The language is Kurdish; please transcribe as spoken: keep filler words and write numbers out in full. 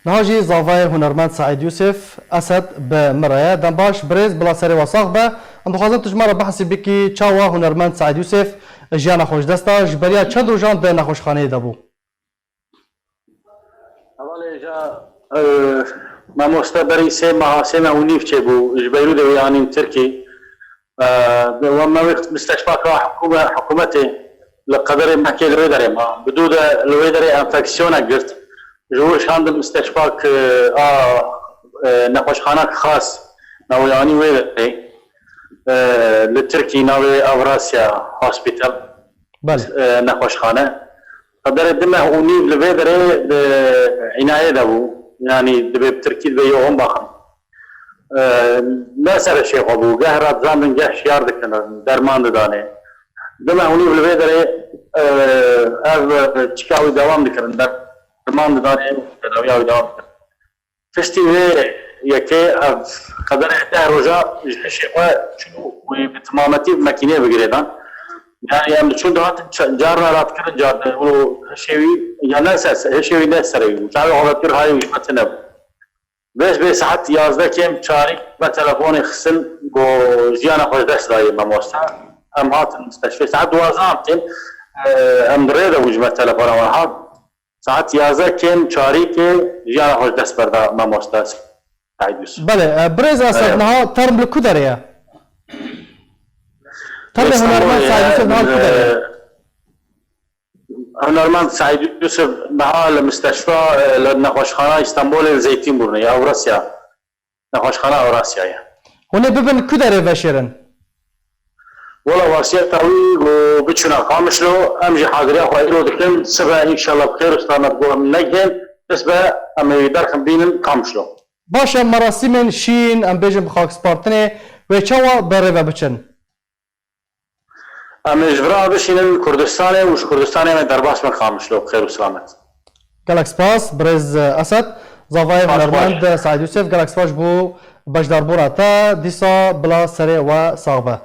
Niha jî zavayê hunermend Seîd Yûsif Esed bi min re ye. Dem baş birêz, bila serê we sax be. Em dixwazin tu ji me re behsî bikî çawa hunermend Seîd Yûsif jiyana xwe ji dest da, ji beriya çend rojan di nexweşxaneyê de bû? Hevalê ja, e, mamoste berî sê meha, sê meh û nîv çêbû, ji Beyrûdê wî anîn Tirkî. E, we me wê misteşfaka hikûme-, hikûmetê li qederê mehkê li wê derê ma. Bi dû de li wê derê enfeksiyonek girt. Ji wir şandin misteşfak, e, a, e, nexweşxanak xas navê anî wê derê. E, li Tirkî navê Avrasya Hospital. Belê. E, nexweşxane. Qederê du meh û nîv li vê derê di înayê de bû. Yanî dibê bi tirkî dibê yoxun baxin. E, ne serê şêxwe bû. Geh radizandin, geh şiyar dikirin, derman didanê. Du meh û nîv li vê derê, e, ev çika wî dewam dikirin. Derman didanê, tedawiya wî dewam dikirin. Piştî vê yekê ev qederê deh roja ji hişê xwe çû, wî bi timametî bi mekînê bi girêdan. Yani em diçûn dihatin ça-, carna radikirin, car de û hişê wî ya ne ser, hişê wî ne serê wî bû. Çavê xwe vekir hayê wî ji me tune bû. Vêş bê saet yazdeh kêm çarî me telefonê xistin, got jiyana xwe ji dest dayê mamoste. Em hatin misteşfê. Saet duwazdeh em tên, e, em bi rê de bû ji me telefona wan hat. Saet yazdeh kêm çarîkê jiyana xwe ji dest berda mamoste Seîd Yûsif. Belê, e, birêz Esed, Belê. Niha term li ku derê ye? Termê Îstanbulê hunermend Seîd ye, Yûsif niha li ku derê ye? E, hunermend Seîd Yûsif niha li misteşfa, e, li nexweşxana Îstanbulê li Zeytînbûrnê ye, Ewrasya. Nexweşxana Ewrasyayê. Hûn ê bibin ku derê veşêrin? Wela wasiyeta wî got biçûna Qamişlo, em jî haziriya xwe îro dikin, sibe înşallah bi xêr û selamet got em negihên, dest be em ê wî derxin bînin Qamişlo. Baş e, merasîmên şîn, em bêjin bi xakspartinê, wê çawa berê ve biçin? Em ê ji vira bişînin Kurdistanê û ji Kurdistanê em ê derbas bin Qamişlo bi xêr û selamet. Gelek spas, birêz Esed. Zavayê Baş, hunermend baş. Seîd Yûsif, gelek spas ji bo beşdarbûna te. Dîsa bila serê we sax be.